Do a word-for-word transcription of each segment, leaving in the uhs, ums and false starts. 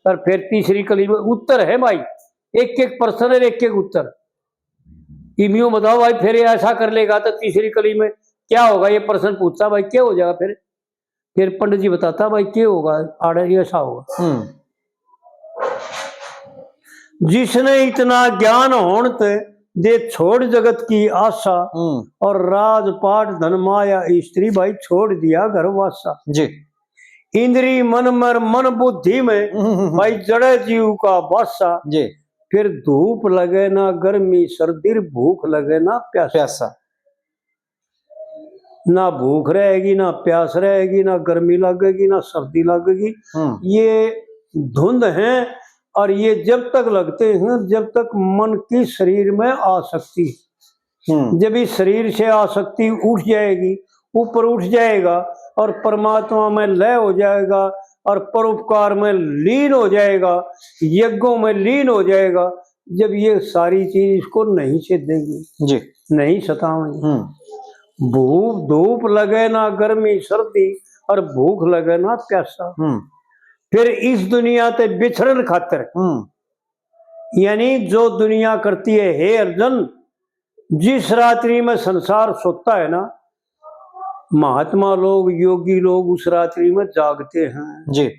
और फिर तीसरी कली में उत्तर है भाई, एक एक प्रश्न और एक एक उत्तर। इब यूं बताओ भाई, फिर ये ऐसा कर लेगा तो तीसरी कली में क्या होगा? ये प्रश्न पूछता भाई, क्या हो जाएगा फिर? फिर पंडित जी बताता भाई, क्या होगा, आड़े ऐसा होगा। हम्म। जिसने इतना ज्ञान होण ते दे छोड़ जगत की आशा, हम्म। और राजपाट धन माया स्त्री भाई छोड़ दिया घर वासा। जी। इंद्री मन मर मन बुद्धि में हम्म, हम्म, हम्म। भाई जड़े जीव का बासा। जी। फिर धूप लगे ना गर्मी सर्दी, भूख लगे ना प्यासा। प्यासा। ना भूख रहेगी, ना प्यास रहेगी, ना गर्मी लगेगी, ना सर्दी लगेगी। हम्म। ये धुंध है, और ये जब तक लगते हैं जब तक मन की शरीर में आसक्ति। हम्म। जब इस शरीर से आसक्ति उठ जाएगी, ऊपर उठ जाएगा और परमात्मा में लय हो जाएगा और परोपकार में लीन हो जाएगा, यज्ञों में लीन हो जाएगा, जब ये सारी चीज इसको नहीं छेदेंगी, जी। नहीं सतावेंगी। हम्म। भूख धूप लगे ना गर्मी सर्दी और भूख लगे ना प्यासा। हम्म। फिर इस दुनिया ते बिछड़न खातर, हम्म। यानी जो दुनिया करती है, हे अर्जुन, जिस रात्रि में संसार सोता है ना, महात्मा लोग, योगी लोग उस रात्रि में जागते हैं। जी।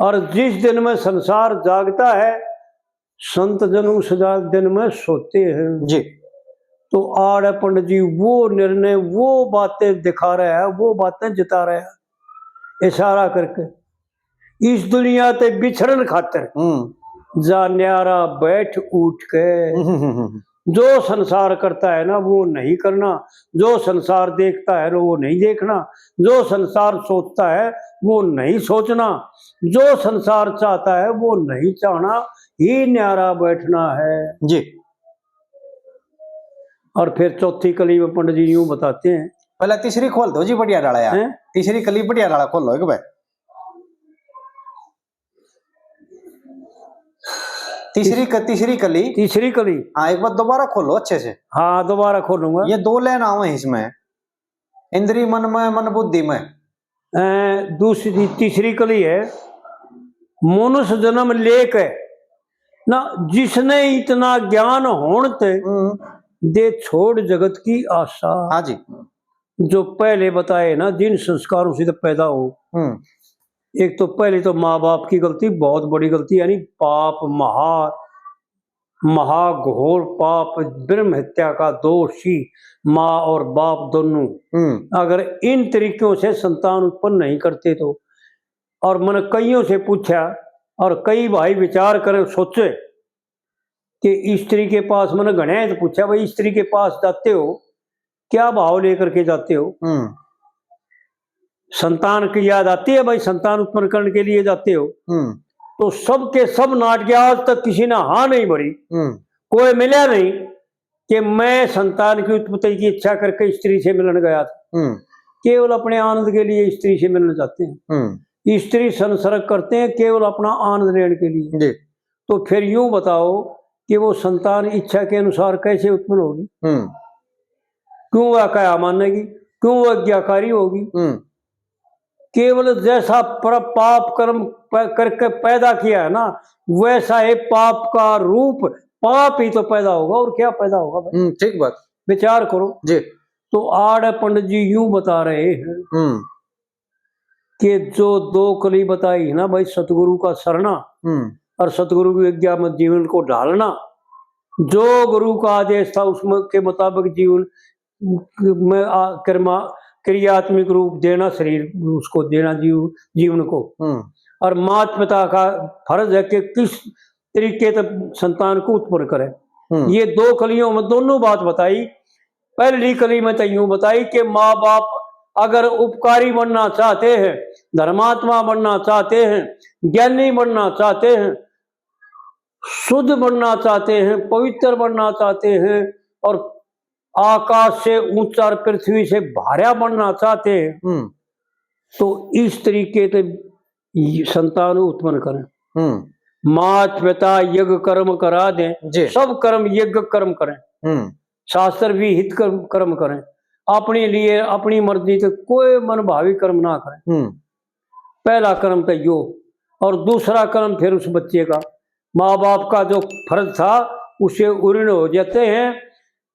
और जिस दिन में संसार जागता है, संत जन उस जा-, दिन में सोते हैं। जी। तो आड़े पंडित जी वो निर्णय, वो बातें दिखा रहा है, वो बातें जता रहा है, इशारा करके। इस दुनिया ते बिछड़न खातर हम्म। जा न्यारा बैठ उठ के। हम्म, हम्म, हम्म। जो संसार करता है ना, वो नहीं करना, जो संसार देखता है ना, वो नहीं देखना, जो संसार सोचता है, वो नहीं सोचना, जो संसार चाहता है, वो नहीं चाहना, ही न्यारा बैठना है। जी। और फिर चौथी कली में पंडित जी यूं बताते हैं। पहले तीसरी खोल दो जी, बढ़िया डाला यार। हैं? तीसरी कली बढ़िया डाला, खोल लो एक बार। तीसरी क-, तीसरी कली। तीसरी कली। हाँ, एक बार दोबारा खोलो अच्छे से। हाँ, दोबारा खोलूंगा। ये दो लाइन आवे इसमें, इंद्री मन में, मन बुद्धि में। अ, दूसरी, तीसरी कली है, मनुष्य जन्म लेके ना, जिसने इतना ज्ञान होण ते हम्म। दे छोड़ जगत की आशा। हाँ जी। जो पहले बताए ना, जिन संस्कारों से तो पैदा हो, हम्म। एक तो पहले तो माँ बाप की गलती, बहुत बड़ी गलती, यानी पाप, महा, महाघोर पाप, ब्रह्म हत्या का दोष ही माँ और बाप दोनों। हम्म। अगर इन तरीकों से संतान उत्पन्न नहीं करते तो, और मैंने कईयों से पूछा और कई भाई विचार करें, सोचे कि स्त्री के पास, मैंने घणे तो पूछा, भाई, स्त्री के पास जाते हो, क्या भाव लेकर के जाते हो? हम्म। संतान की याद आती है भाई, संतान उत्पन्न करने के लिए जाते हो? हम्म। तो सबके सब नाट गया, आज तक किसी ने हाँ नहीं भरी। हम्म। कोई मिला नहीं कि मैं संतान की उत्पत्ति की इच्छा करके स्त्री से मिलन गया था। हम्म। केवल अपने आनंद के लिए स्त्री से मिलना चाहते हैं। हम्म। स्त्री संसर्ग करते हैं केवल अपना आनंद लेने के लिए। जी। तो फिर यूं बताओ कि वो संतान इच्छा के अनुसार कैसे उत्पन्न होगी? हम्म। क्यों वह कहा मानेगी? क्यों वह आज्ञाकारी होगी? हम्म। केवल जैसा पर-, पाप कर्म प-, करके पैदा किया है ना, वैसा ही पाप का रूप, पाप ही तो पैदा होगा, और क्या पैदा होगा भाई? हम्म, ठीक बात। विचार करो। जी। तो आड़े पंडित जी यूं बता रहे हैं हम्म। कि जो दो कली बताई है ना भाई, सतगुरु का सरना हम्म। और सतगुरु की आज्ञा में जीवन को ढालना, जो गुरु का आदेश था उसमें के मुताबिक जीवन में आ-, कर्मा-, क्रियात्मक रूप देना, शरीर उसको देना जीव-, जीवन को। हम्म। और माता पिता का फर्ज है कि किस तरीके से संतान को उत्पन्न करें। हम्म। ये दो कलियों में दोनों बात बताई। पहली कली में तो यूं बताई कि माँ बाप अगर उपकारी बनना चाहते हैं, धर्मात्मा बनना चाहते हैं, ज्ञानी बनना चाहते हैं, शुद्ध बनना चाहते हैं, पवित्र बनना चाहते हैं और आकाश से ऊंचा और पृथ्वी से भारा बनना चाहते हैं, हम्म। तो इस तरीके से ये संतान उत्पन्न करें। हम्म। मात पिता यज्ञ कर्म करा दें, जी। सब कर्म यज्ञ कर्म करें, हम्म। शास्त्र विहित कर्म, कर्म करें, अपने लिए अपनी मर्जी से कोई मनभावी कर्म ना करें। हम्म। पहला कर्म तो यो, और दूसरा कर्म फिर उस बच्चे का, माँ बाप का जो फर्ज था, उसे उर्ण हो जाते हैं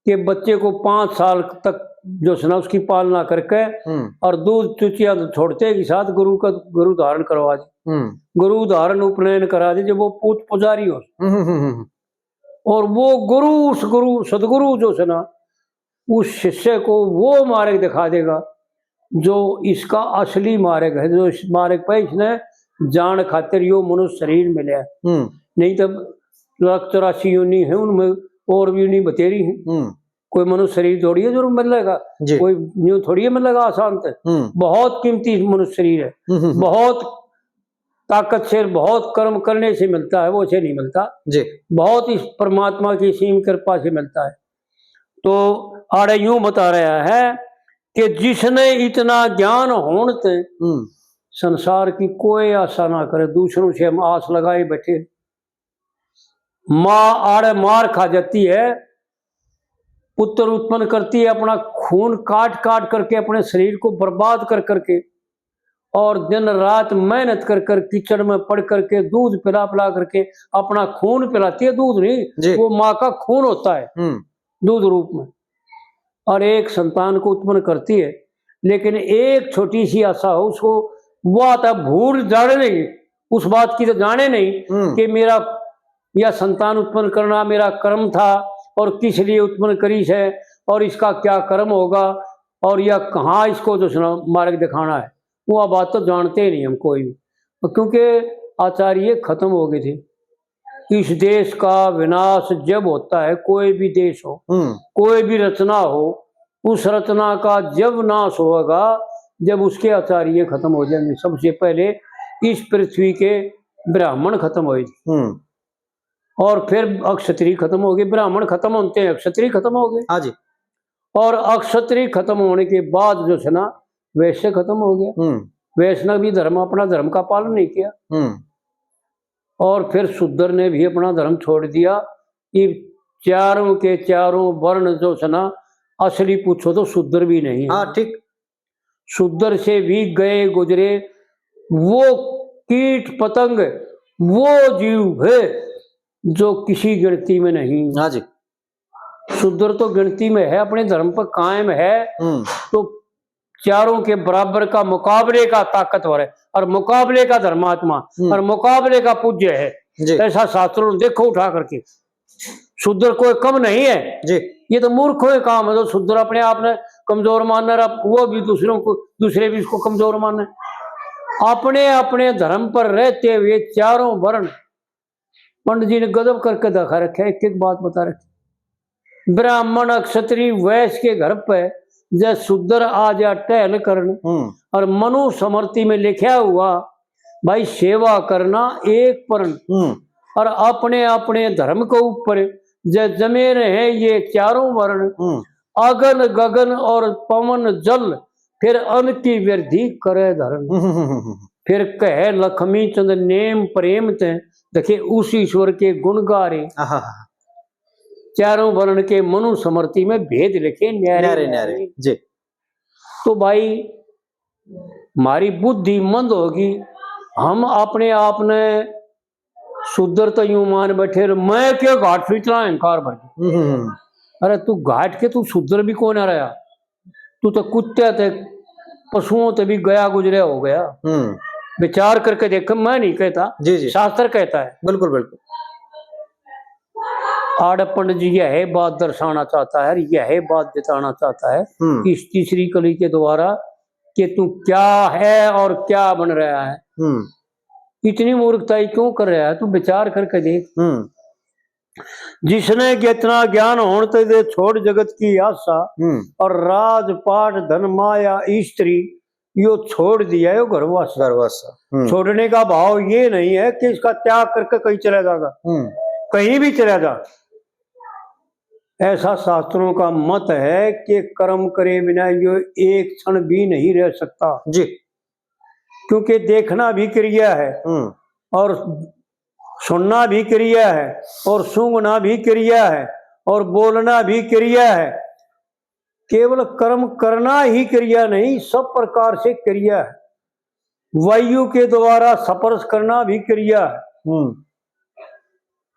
कि बच्चे को पाँच साल तक जो है ना, उसकी पालना करके हम्म। और दूध चुचिया तो छोड़ते ही साथ गुरु का, गुरु धारण करवा दे। हम्म। गुरु धारण उपनयन करा दे, जब वो पूत पुजारी हो। हम्म, हम्म, हम्म, हम्म। और वो गुरु, उस गुरु, सदगुरु जो है ना, उस शिष्य को वो मार्ग दिखा देगा जो इसका असली मार्ग है, जो इस मार्ग पे इसने जान खातिर यो मनुष्य शरीर मिला है। हम्म। नहीं तो लाख चौरासी योनि है, उनमें और भी योनि बतेरी है। हम्म। कोई मनुष्य शरीर थोड़ी है जो मिलेगा, जी। कोई न्यू थोड़ी है मिलेगा आसान से। हम्म। बहुत कीमती मनुष्य शरीर है, हम्म, हम्म, हम्म। बहुत ताकत से, बहुत कर्म करने से मिलता है, वो से नहीं मिलता। जी। बहुत इस परमात्मा की सीम कृपा से मिलता है। तो आड़े यूं बता रहा है कि जिसने इतना ज्ञान होण ते हम्म। संसार की कोई आशा ना करे, दूसरों से हम आस लगाए बैठे। माँ आड़े मार खा जाती है, पुत्र उत्पन्न करती है, अपना खून काट काट करके, अपने शरीर को बर्बाद कर करके, और दिन रात मेहनत कर कर, कीचड़ में पड़ करके, दूध पिला पिला करके, अपना खून पिलाती है, दूध नहीं, जी। वो माँ का खून होता है हम्म। दूध रूप में, और एक संतान को उत्पन्न करती है। लेकिन एक छोटी सी आशा हो उसको, वह तो भूल जाने नहीं, उस बात की तो जाने नहीं हम्म। कि मेरा यह संतान उत्पन्न करना मेरा कर्म था और किस लिए उत्पन्न करी है और इसका क्या कर्म होगा और यह कहाँ इसको जो है ना मार्ग दिखाना है, वो बात तो जानते ही नहीं हम कोई भी। क्योंकि आचार्य खत्म हो गए थे। इस देश का विनाश जब होता है, कोई भी देश हो, हम्म। कोई भी रचना हो, उस रचना का जब नाश होगा, जब उसके आचार्य खत्म हो जाएंगे। सबसे पहले इस पृथ्वी के ब्राह्मण खत्म होए, हम्म। और फिर अक्षत्री खत्म हो गए, ब्राह्मण खत्म होते हैं, अक्षत्री खत्म हो गए। हाँ जी। और अक्षत्री खत्म होने के बाद जो है ना, वैश्य खत्म हो गया। हम्म। वैश्य ने भी धर्म, अपना धर्म का पालन नहीं किया। हम्म। और फिर शूद्र ने भी अपना धर्म छोड़ दिया। ये चारों के चारों वर्ण जो है ना, असली पूछो तो शूद्र भी नहीं है। हाँ, ठीक। शूद्र से भी गए गुजरे वो कीट पतंग, वो जीव है जो किसी गिनती में नहीं। हाँ जी। शूद्र तो गिनती में है, अपने धर्म पर कायम है, हम्म। तो चारों के बराबर का मुकाबले का ताकतवर है, और मुकाबले का धर्मात्मा, हम्म। और मुकाबले का पूज्य है। जी। ऐसा शास्त्रों ने देखो उठा करके, शूद्र कोई कम नहीं है। जी। ये तो मूर्खों के काम है, जो शूद्र अपने आप ने कमजोर मानना, और वो भी दूसरों को, दूसरे भी इसको कमजोर माने। अपने अपने धर्म पर रहते हुए चारों वर्ण पंडित जी ने गजब करके दिखा रखे, एक एक बात बता रखी। ब्राह्मण, क्षत्रिय, वैश्य के घर पे जब शूद्र आ जा टहल करण, हम्म। और मनु स्मृति में लिखा हुआ, भाई, सेवा करना एक परण, हम्म। और अपने अपने धर्म के ऊपर जब जमे रहे ये चारों वर्ण, हम्म। अगन गगन और पवन जल, फिर अन्न की वृद्धि करे धरण। हम्म, हम्म, हम्म, हम्म। फिर कहे लक्ष्मी चंद नेम प्रेम ते, देखे उस ईश्वर के गुण गा रहे। आहा। चारों वर्ण के मनु स्मृति में भेद लिखे न्यारे न्यारे न्यारे। न्यारे। जी। तो भाई, हमारी बुद्धि मंद होगी, हम अपने आप ने शूद्र तो यूं मान बैठे, मैं के घाट से इतना अहंकार भर गया। हम्म। अरे तू घाट के, तू शूद्र भी कौन आ रहा, तू तो कुत्ते ते, पशुओं ते भी गया गुजरे हो गया। हम्म। विचार करके देख, मैं नहीं कहता, जी, जी। शास्त्र कहता है। बिल्कुल, बिल्कुल। आड़े पंडित जी यह बात दर्शाना चाहता है, यह बात जताना चाहता है हम्म। कि इस तीसरी कली के द्वारा कि तू क्या है और क्या बन रहा है। हम्म। इतनी मूर्खताई क्यों कर रहा है, तू विचार करके देख। हम्म। जिसने जितना ज्ञान होण ते दे छोड़ जगत की आशा हम्म। और राजपाट धन माया स्त्री यो छोड़ दिया, यो घरवासा। घरवासा। हम्म। छोड़ने का भाव ये नहीं है कि इसका त्याग करके कहीं चला जाएगा, हम्म। कहीं भी चला जा। ऐसा शास्त्रों का मत है कि कर्म करे बिना यो एक क्षण भी नहीं रह सकता। जी। क्योंकि देखना भी क्रिया है हम्म। और सुनना भी क्रिया है और सूंघना भी क्रिया है और बोलना भी क्रिया है। केवल कर्म करना ही क्रिया नहीं, सब प्रकार से क्रिया है। वायु के द्वारा स्पर्श करना भी क्रिया है। हम्म।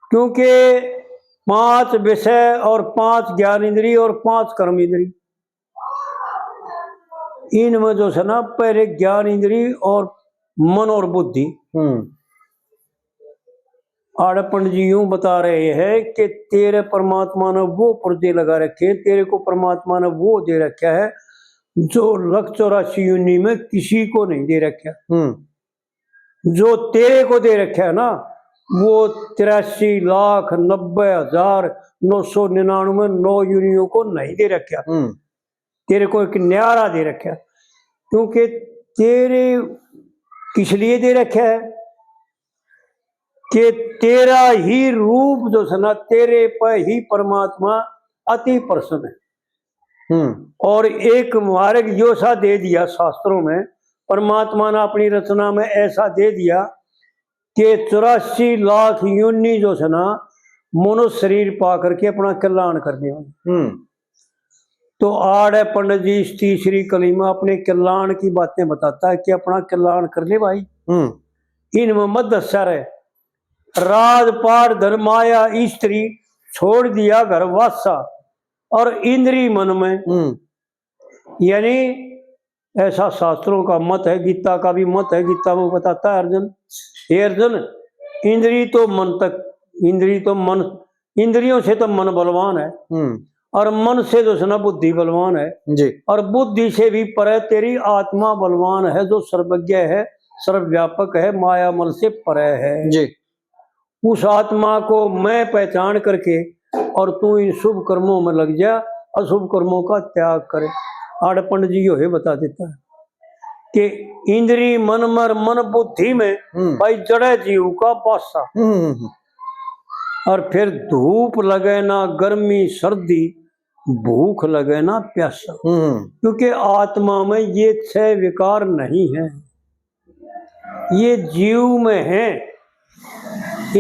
क्योंकि पांच विषय और पांच ज्ञान इंद्री और पांच कर्म इंद्री, इनमें जो है ना, पहले ज्ञान इंद्री और मन और बुद्धि। हम्म। आड़े पंडित जी यूं बता रहे हैं कि तेरे परमात्मा ने वो पुर्जे लगा रखे, तेरे को परमात्मा ने वो दे रखा है जो लख चौरासी योनि में किसी को नहीं दे रखा। हम्म। जो तेरे को दे रखा है ना, वो तिरासी लाख नब्बे हजार नौ सौ निन्यानवे नौ योनियों को नहीं दे रखा। हम्म। तेरे को एक न्यारा दे रखा, क्योंकि तेरे इसलिए दे रखा है कि तेरा ही रूप जो है ना, तेरे पर ही परमात्मा अति प्रसन्न है। हम्म। और एक मार्ग यो सा दे दिया शास्त्रों में, परमात्मा ने अपनी रचना में ऐसा दे दिया कि चौरासी लाख योनि जो है ना, मनुष्य शरीर पा करके अपना कल्याण करने वाली। हम्म। तो आड़े पंडित जी इस तीसरी कली में अपने कल्याण की बातें बताता है कि अपना कल्याण कर ले भाई। हम्म। इनमें मत दस्या रहे। राजपाट धन माया स्त्री, छोड़ दिया घर वासा, और इंद्री मन में। हम्म। यानी ऐसा शास्त्रों का मत है, गीता का भी मत है, गीता में बताता है अर्जुन, हे अर्जुन, इंद्री तो मन तक, इंद्री तो मन, इंद्रियों से तो मन बलवान है, हम्म। और मन से जो है ना, बुद्धि बलवान है जी। और बुद्धि से भी परे तेरी आत्मा बलवान है, जो सर्वज्ञ है, सर्वव्यापक है, माया मल से परे है जी। उस आत्मा को मैं पहचान करके और तू इन शुभ कर्मों में लग जा, अशुभ कर्मों का त्याग करे। आड़े पंडित जी यो ही बता देता है कि इंद्री मन मर मन बुद्धि में हम्म। भाई जड़े जीव का बासा। हम्म, हम्म, हम्म। और फिर धूप लगे ना गर्मी सर्दी, भूख लगे ना प्यासा। हम्म। क्योंकि आत्मा में ये छह विकार नहीं है, ये जीव में है,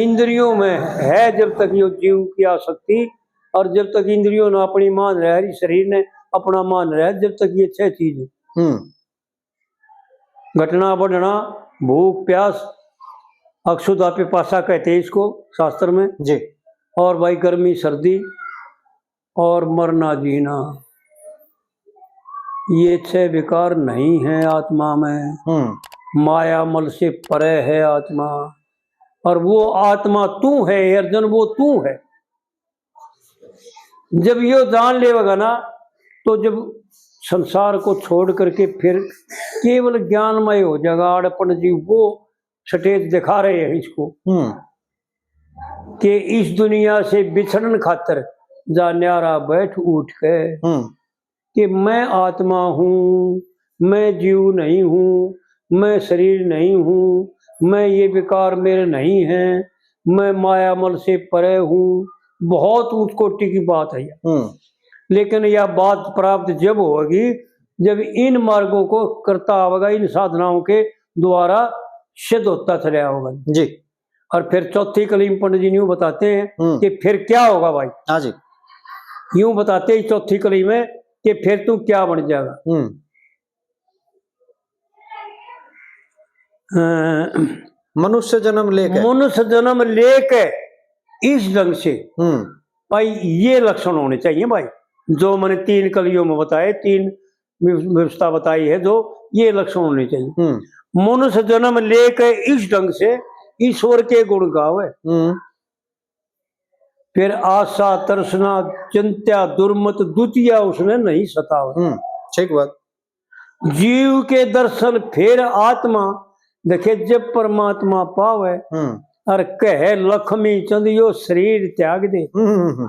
इंद्रियों में है। जब तक ये जीव की आसक्ति और जब तक इंद्रियों ने अपनी मान रहा, शरीर ने अपना मान रहा, जब तक ये छह चीज है। हम्म। घटना बढ़ना, भूख प्यास, अक्षुधा पिपासा कहते हैं इसको शास्त्र में जी। और भाई गर्मी सर्दी और मरना जीना, ये छह विकार नहीं है आत्मा में। हम्म। माया मल से परे है आत्मा। और वो आत्मा तू है, हे अर्जुन, वो तू है। जब यो जान लेवेगा ना, तो जब संसार को छोड़ करके फिर केवल ज्ञानमय हो जाएगा। आड़े पंडित जी वो stage दिखा रहे हैं इसको हम्म। कि इस दुनिया से बिछड़न खातर जा न्यारा बैठ उठ के हम्म। कि मैं आत्मा हूँ, मैं जीव नहीं हूँ, मैं शरीर नहीं हूँ, मैं ये विकार मेरे नहीं हैं, मैं मायामल से परे हूँ। बहुत उच्च कोटि की बात है यह। हम्म। लेकिन यह बात प्राप्त जब होगी जब इन मार्गों को करता आवेगा, इन साधनाओं के द्वारा सिद्ध होता चला आवेगा जी। और फिर चौथी कली में पंडित जी यूं बताते हैं हम्म। कि फिर क्या होगा भाई। हाँ जी। यूं बताते हैं चौथी कली में कि फिर तू क्या बन जाएगा। हम्म। अ, मनुष्य जन्म लेके। मनुष्य जन्म लेके इस ढंग से हम्म। भाई ये लक्षण होने चाहिए भाई, जो मैंने तीन कलियों में बताए, तीन व्यव-, व्यवस्था बताई है, जो ये लक्षण होने चाहिए। हम्म। मनुष्य जन्म लेके इस ढंग से ईश्वर के गुण गावे। हम्म। फिर आशा, तृष्णा, चिंत्या, दुर्मत, द्वितीया उसने नहीं सतावे। हम्म, ठीक बात। जीव के दर्शन फिर आत्मा देखे, जब परमात्मा पावे। हम्म। और कहे लक्ष्मी चंद यो शरीर त्याग दे। हम्म, हम्म, हम्म।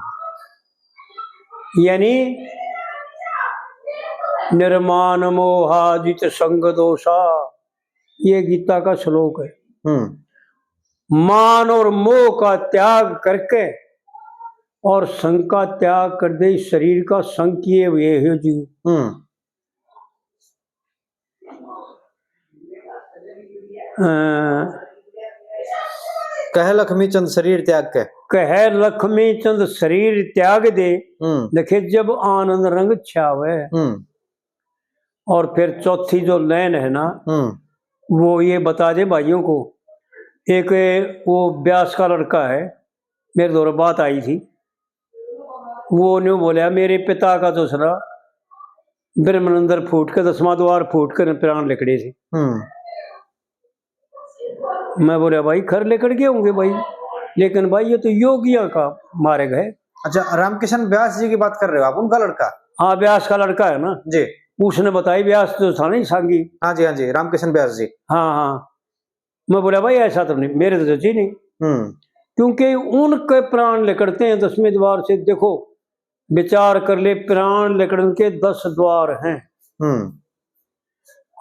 यानी निर्माण मोहा जित संग दोषा, ये गीता का श्लोक है। हम्म। मान और मोह का त्याग करके और संग का त्याग कर दे, इस शरीर का संग किए हुए हो जीव। हम्म। अ, कह लक्ष्मी चंद शरीर त्याग के। कह लक्ष्मी चंद शरीर त्याग दे। हम्म। देखे जब आनंद रंग छावे। हम्म। और फिर चौथी जो लाइन है ना, हम्म। वो ये बता दे भाइयों को, एक वो ब्यास का लड़का है, मेरे धोरे बात आई थी, वो न्यू बोला, मेरे पिता का दूसरा ब्रह्मानंदर फूट के, दसवां द्वार फूट कर प्राण लिकड़े थे। हम्म। मैं बोला, भाई, खर लिकड़ गए होंगे भाई, लेकिन भाई, ये तो योगियों का मार्ग है। अच्छा, रामकिशन ब्यास जी की बात कर रहे हो आप, उनका लड़का? हाँ, ब्यास का लड़का है ना जी। उसने बताई, ब्यास जो था ना, सांगी। हाँ जी, हाँ जी, रामकिशन ब्यास जी। हाँ, हाँ। मैं बोला, भाई, ऐसा तो नहीं, मेरे तो जची नहीं। हम्म। क्योंकि उनके प्राण लिकड़ते हैं दसवें द्वार से। देखो, विचार कर ले, प्राण लिकड़न के दस द्वार हैं। हम्म।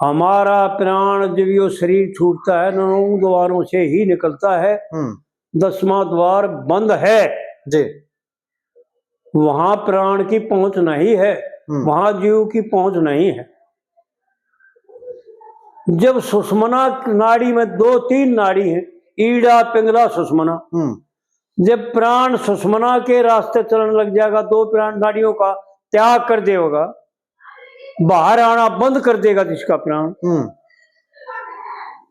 हमारा प्राण जब यो शरीर छूटता है, नौ द्वारों से ही निकलता है। हम्म। दसवां द्वार बंद है जी। वहां प्राण की पहुंच नहीं है, हम्म। वहां जीव की पहुंच नहीं है। जब सुषमना नाड़ी में दो तीन नाड़ी हैं, ईड़ा, पिंगला, सुषमना, हम्म। जब प्राण सुषमना के रास्ते चलने लग जाएगा, दो प्राण नाड़ियों का त्याग कर देगा, बाहर आना बंद कर देगा जिसका प्राण, हम्म।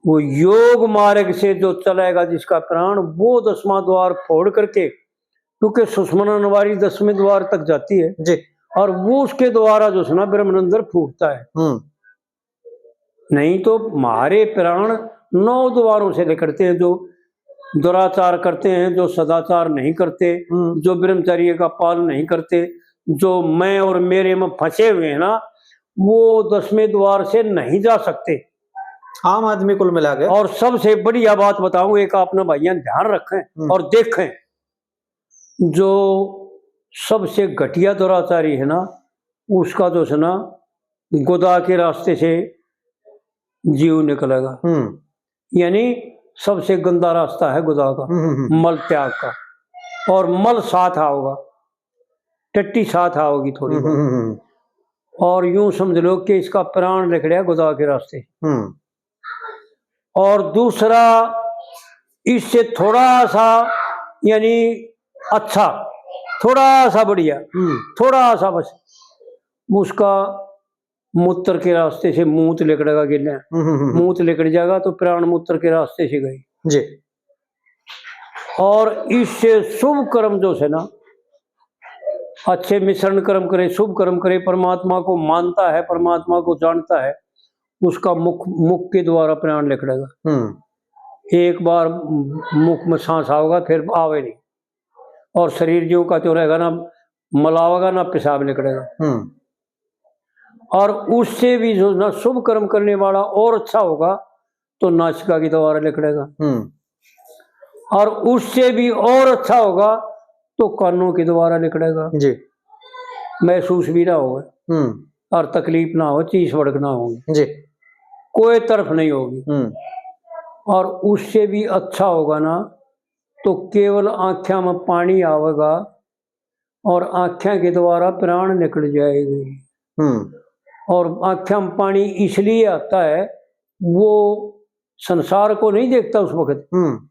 वो योग मार्ग से जो चलेगा जिसका प्राण, वो दसवां द्वार फोड़ करके, क्योंकि सुषमना नाड़ी दसवें द्वार तक जाती है जी। और वो उसके द्वारा जो है ना, ब्रह्मानंदर फूटता है। हम्म। नहीं तो हमारे प्राण नौ द्वारों से निकलते हैं, जो दुराचार करते हैं, जो सदाचार नहीं करते, हम्म। जो ब्रह्मचर्य का पालन नहीं करते, जो मैं और मेरे में फंसे हुए हैं ना, वो दसवें द्वार से नहीं जा सकते। आम आदमी कुल मिला के। और सबसे बढ़िया बात बताऊं, एक आपने भाइयां ध्यान रखें हम्म। और देखें, जो सबसे घटिया दुराचारी है ना, उसका जो है ना, गुदा के रास्ते से जीव निकलेगा। हम्म। यानी सबसे गंदा रास्ता है गुदा का, हम्म, हम्म, हम्म। मल त्याग का। और मल साथ आओगा, टट्टी साथ आओगी थोड़ी हम्म, बहुत। हम्म, हम्म, हम्म। और यूं समझ लो कि इसका प्राण निकले गुदा के रास्ते। हम्म। और दूसरा, इससे थोड़ा सा, यानी अच्छा, थोड़ा सा बढ़िया, हम्म। थोड़ा सा बस, उसका मूत्र के रास्ते से मूत लिकड़ेगा गिले। हम्म, हम्म, हम्म। मूत लिकड़ जाएगा तो प्राण मूत्र के रास्ते से गए। जी। और इससे शुभ कर्म जो है ना, अच्छे मिश्रण कर्म करे, शुभ कर्म करे, परमात्मा को मानता है, परमात्मा को जानता है, उसका मुख, मुख के द्वारा प्राण लिकड़ेगा। हम्म। एक बार मुख में सांस आओगा, फिर आवे नहीं। और शरीर जो का जो रहेगा ना, मलावेगा ना, पेशाब निकलेगा। हम्म। और उससे भी जो ना शुभ कर्म करने वाला और अच्छा होगा, तो नासिका के द्वारा निकलेगा। हम्म। और उससे भी और अच्छा होगा, तो कानों के द्वारा निकलेगा। जी। महसूस भी ना होगा। हम्म। और तकलीफ ना हो, चीस भड़क ना होगी। जी। कोई तड़फ नहीं होगी। हम्म। और उससे भी अच्छा होगा ना, तो केवल आँख्या में पानी आवेगा और आँख्या के द्वारा प्राण निकल जाएगी। हम्म। और आँख्या में पानी इसलिए आता है, वो संसार को नहीं देखता उस वक्त। हम्म।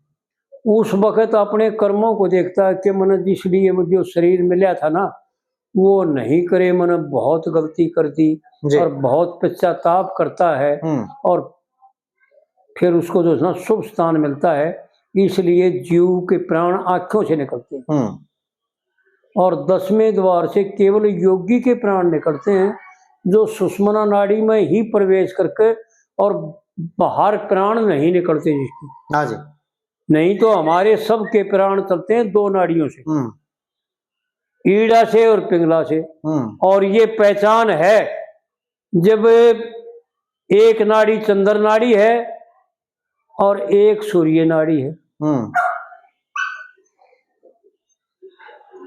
उस वक्त अपने कर्मों को देखता है कि मैंने जिस लिए मुझे शरीर मिला था ना, वो नहीं करे, मैंने बहुत गलती कर दी जी। और बहुत पश्चाताप करता है। हम्म। और फिर उसको जो है ना शुभ स्थान मिलता है, इसलिए जीव के प्राण आँखों से निकलते हैं। हम्म। और दसवें द्वार से केवल योगी के प्राण निकलते हैं, जो सुषुम्ना नाड़ी में ही प्रवेश करके और बाहर प्राण नहीं निकलते जिसके। हाँ जी। नहीं तो हमारे सबके प्राण चलते हैं दो नाड़ियों से, हम्म। ईड़ा से और पिंगला से। हम्म। और ये पहचान है, जब एक नाड़ी चंद्र नाड़ी है और एक सूर्य नाड़ी है। हम्म।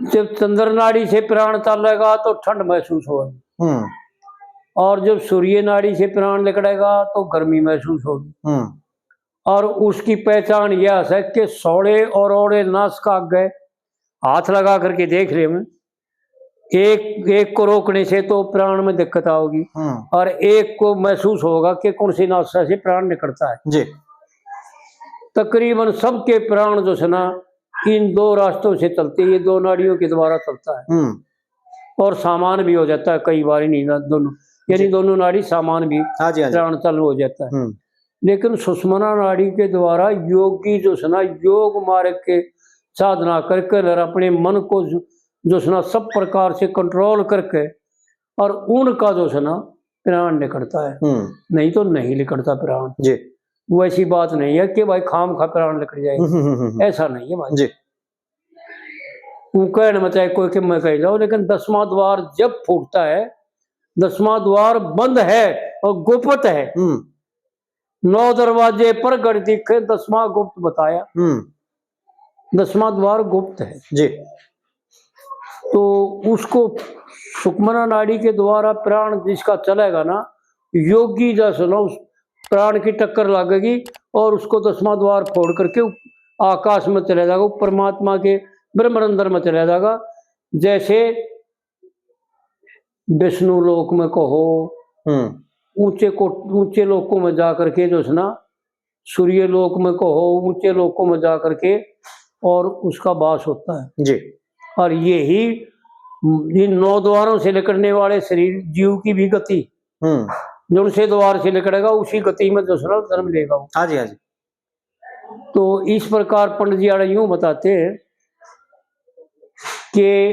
जब चंद्र नाड़ी से प्राण चलेगा तो ठंड महसूस होगी, हम्म। और जब सूर्य नाड़ी से प्राण निकलेगा तो गर्मी महसूस होगी। हम्म। और उसकी पहचान यह है कि सोड़े और ओड़े नास का आगे हाथ लगा करके देख रहे हैं, एक, एक को रोकने से तो प्राण में दिक्कत आओगी, हम्म। और एक को महसूस होगा कि कौन सी नासा से प्राण निकलता है। जी। तकरीबन सबके प्राण जो है ना, इन दो रास्तों से चलते, ये दो नाड़ियों के द्वारा चलता है। हम्म। और सामान भी हो जाता है कई बार इन्हीं ना-, दोनों, यानी जी। दोनों नाड़ी सामान भी हाँ जी, हाँ जी। प्राण चालू हो जाता है। हम्म। लेकिन सुषुम्ना नाड़ी के द्वारा योगी जो सै ना, योग मार्ग के साधना करके और अपने मन को जो, जो सै ना, सब प्रकार से कंट्रोल करके और उनका जो सै ना, प्राण निकलता है। हम्म। नहीं तो नहीं निकलता प्राण। जी। वो ऐसी बात नहीं है कि भाई खाम खा प्राण निकल जाए, हम्म, हम्म, हम्म, हम्म। ऐसा नहीं है भाई। जी। वो कहने में चाहे कोई कि मैं कह जाओ, लेकिन दसवां द्वार जब फूटता है, दसवां द्वार बंद है और गुप्त है। हम्म। नौ दरवाजे प्रगट दिखे, दसवां गुप्त बताया। हम्म। दसवां द्वार गुप्त है। जी। तो उसको सुषुम्ना नाड़ी के द्वारा प्राण जिसका चलेगा ना, योगी जैसे ना, उस प्राण की टक्कर लगेगी और उसको दसवां द्वार फोड़ करके उप-, आकाश में चले जाएगा, वो परमात्मा के ब्रह्मरंध्र में चले जाएगा। जैसे विष्णु लोक में कहो, हम्म। ऊंचे को, ऊंचे लोकों में जा करके जो है ना, सूर्य लोक में कहो, ऊंचे लोकों में जा करके और उसका वास होता है। जी। और यही इन नौ द्वारों से निकलने वाले शरीर जीव की भी गति, हम्म। जो उनसे द्वार से निकलेगा, उसी गति में दूसरा जन्म लेगा वो। हाँ जी, हाँ जी। तो इस प्रकार पंडित जी आड़े यूं बताते हैं कि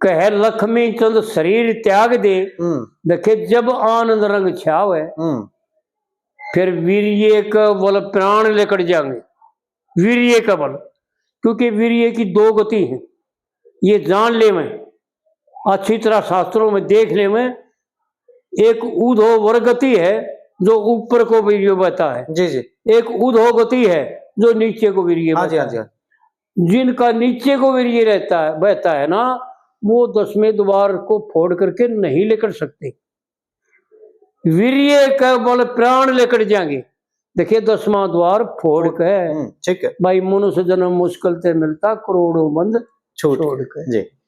कहे लक्ष्मी चंद शरीर त्याग दे, हम्म। देखे जब आनंद रंग छावे, हम्म। फिर वीर्य के बल प्राण लिकड़ जाएंगे। वीर्य के बल, क्योंकि वीर्य की दो गति हैं, ये जान लेवें, अच्छी तरह शास्त्रों में देख लेवें। एक ऊर्ध्व गति है जो ऊपर को वीर्य बहता है, जी, जी। एक ऊर्ध्व गति है जो नीचे को वीर्य हाँ जी, बहता हाँ जी, है। हाँ। जिनका नीचे को वीर्य रहता है, बहता है ना, वो दसवें द्वार को फोड़ करके नहीं निकल सकते। वीर्य के बल प्राण लिकड़ जाएंगे। देखिए, दसवां द्वार फोड़ के, हम्म, ठीक है। भाई, मनुष्य जन्म मुश्किल से मिलता, करोड़ों बंद छोड़ छोड़ के। जी।